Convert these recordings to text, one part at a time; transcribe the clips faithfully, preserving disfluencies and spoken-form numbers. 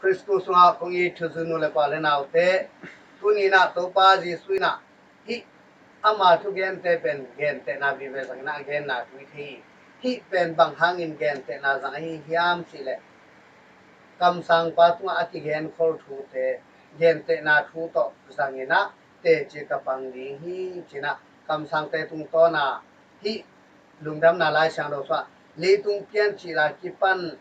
Khristu sungah kong it thuzui nu le pa le naute, tuni in ah Topa Jesuh in ah hih ama thugente pen gentehna vive zangin ah a genna thu hi thei. Hih pen bang hangin gentehna zang ahi hiam cihleh, kamsangpa tungah a kigenkhol thute gentehna thu tawh zangin ah teci ka pang ding hi, ci-in ah kamsangte tungtawn ah hih Lungdamna Lai Siangtho sungah, leitung piancil a kipan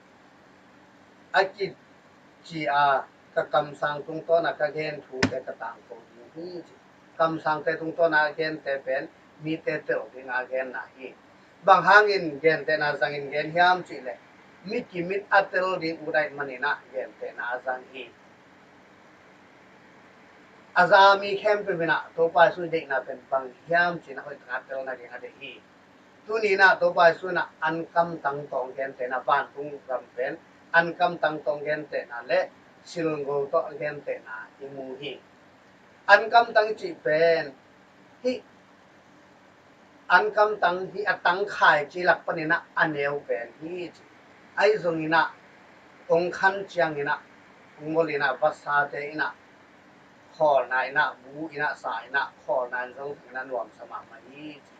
a kici a ka kamsang tungtawn ah ka gen thute ka tangko ding hi, ci. Kamsangte tungtawn ah a gente pen mite telh ding a genna hi. Bang hangin gentehna zangin gen hiam cihleh, mi kimit a tel ding ut ahih manin ah gentehna a zang hi. A za mi khempeuh in ah Topa Jesuh deihna pen bang hiam ci-in ah hoih takin a tel nading a deih hi. Tuni in ah Topa Jesuh in ah ankamtang tawh gentehna, vantung gam pen ankamtang tawh gentehna le silngo tawh gentehna i mu hi. Ankamtang i cih pen hih ankamtang hi, a tang khaici lak panin ah a neu pen hi, ci. Ahi zongin ah hong khan ciangin ah, hong ngol in ah, vasate in ah, khawlna in ah, bu in ah, sa in ah, khawlna in zong in ah nuamsa mahmah hi, ci.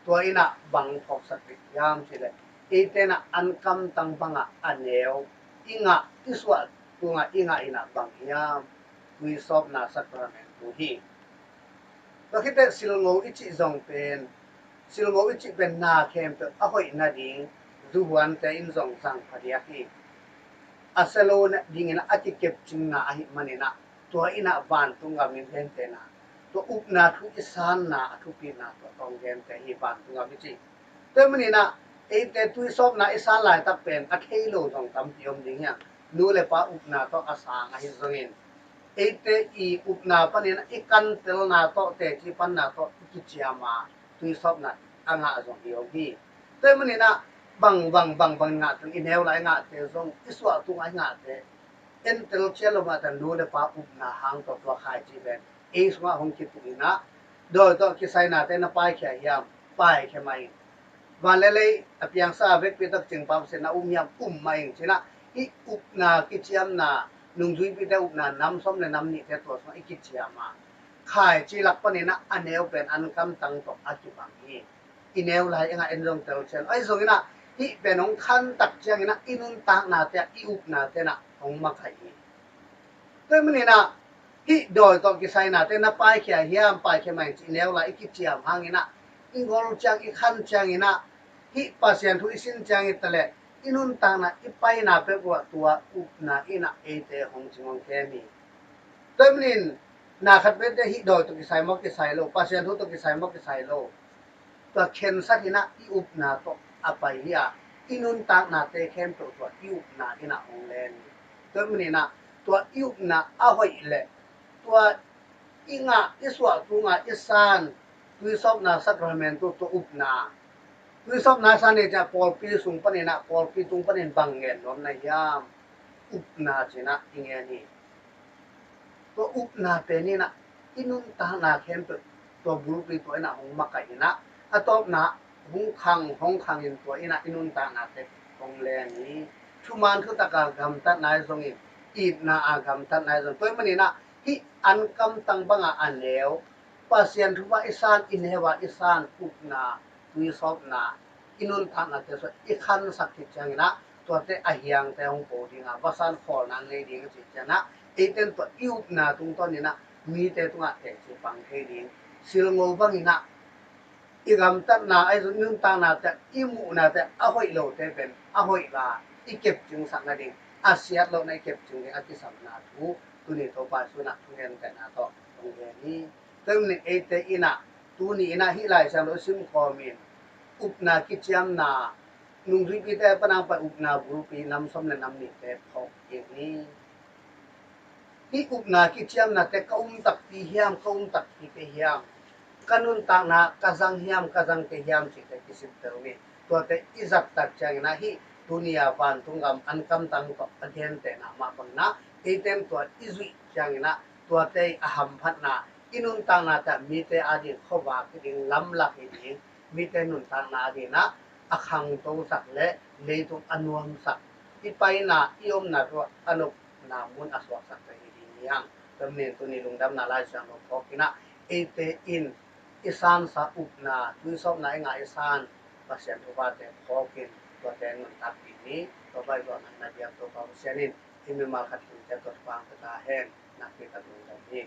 Tua in ah bang phawksak ding hiam cihleh, eite in ah ankamtang bangah a neu, i ngah, i suah tungah i ngah in ah bang hiam? Tuisawpna sakramentu hi. Tua khit teh silngo i cih zong pen, silngo i cih pen na khempeuh a hoih nading zuhuante in zong zang phadiak hi. A sia lo dingin a kikepcingna ahih manin ah, tua in ah vantung gam in gentehna, tua upna thu i sanna a thupina tua tawh hong gente hi, vantung gam i cih. Tua ahih manin ah eite tuisawpna i san laitak pen a thei lo zong tampi om ding hi a, nu le pa upna tawh a sang ahi zongin, eite i upna panin i kantelna tawh, teci panna tawh i kiciam a, tuisawpna a ngah zong hi om hi. Tua ahih manin ah bang, bang, bang, bang ngah teng i neu lai ngahte zong, i suah tungah i ngahte, en tel ciat lo mah teh nu le pa upna hang tawh tua khaici pen ei sungah hong kituh in ah, dawi tawh kisainate na paikhia hiam? Paikhia mah in. Van le lei a piangsa a vekpi tawh kicingpa Pasian na um hiam? Um mah in, ci-in ah hih upna kiciamna, nungzuipite upna nam sawm le nam nihte tua sungah i kiciam a, khaici lak panin ah a neu pen ankamtang tawh a kibang hi. I neu lai i ngah, en zong tel ciat lo. Ahi zongin ah hih pen hong khan tak ciangin ah i nuntaknate ah, i upnate in ah hong makaih hi. Tua ahih manin ah hih dawi tawh kisainate na paikhia hiam? Paikhia mah in, ci. I neu lai i kiciam hangin ah, i ngol ciang, i khan ciangin ah, hih Pasian thu i sin ciangin taleh i nuntakna, i paina peuh uah tua upna in ah eite hong cing hong kem hi. Tua ahih manin na khat pente hih dawi tawh kisai maw, kisai lo, Pasian thu tawh kisai maw, kisai lo, tua khensat in ah i upna tawh a pai hi a, i nuntaknate khempeuh tua i upna in ah hong len hi. Tua ahih manin ah tua i upna a hoih leh, tua i ngah, i suah tungah i san tuisawpna sakramentu, tua upna, tuisawpna san i cih ciang pawlpi sung panin ah, pawlpi tung panin bang ngen nuam na hiam? Upna ci-in ah i ngen hi. Tua upna pen in ah i nuntakna khempeuh tua bulpi tua in ah hong makaih in ah, a tawpna hong khang, hong khangin tua in ah i nuntaknate hong len hi. Thuman thutak a gamtatna ahi zongin, itna a gamtatna ahi zongin, tua ahih manin ah hih ankamtang bangah a neu, Pasian thu ah i san, i neu ah i san upna, tuisawpna, i nuntaknate sungah i khansak khit ciangin ah, tuate a hiangte hong po ding a, vasan khawlna nei ding a cih ciangin ah, eite in tua i upna tungtawn in ah mite tungah teci pang thei ding. Silngo bangin ah i gamtatna ahi zong, i nuntaknate ah, i muhnate ah a hoih lote pen a hoih la i kepcingsak nading, a siat lohna i kepcing ding a kisapna thu tuni Topa Jesuh in ah thugentehna tawh hong gen hi. Tua ahih manin eite in ah tuni in ah hih Lai Siangtho sim khawmin, upna kiciamna, nungzuipite pan a hong pai upna bulpi nam sawm le nam nihte phawk kik ni. Hih upna kiciamnate ka um takpi hiam, ka um takpi kei hiam? Ka nuntakna ka zang hiam, ka zang kei hiam cihte kisim tel ni. Tuate i zat tak ciangin ah hih tuni a vantung gam ankamtang tawh a gentehna mah bangin ah, eite in tua i zuih ciangin ah, tuate a hamphatna, i nuntaknate ah mite ading khuavak hi ding, lamlak hi ding, mite nuntakna ading ah a khangtosak le leitung a nuamsak i paina, i omna ruah a nopna mun a suaksak ta hi ding hi hang. Tua manin tuni lungdamna Lai Siangtho phawk in ah, eite in i sansa upna, tuisawpna i ngah i san Pasian thupha te phawk in, tuate nuntak ding hi. Tua bang zuan na biak Topa Pasian in i mimal khat khat te tawh thupha pia ta hen. Nakpi tak lungdam hi.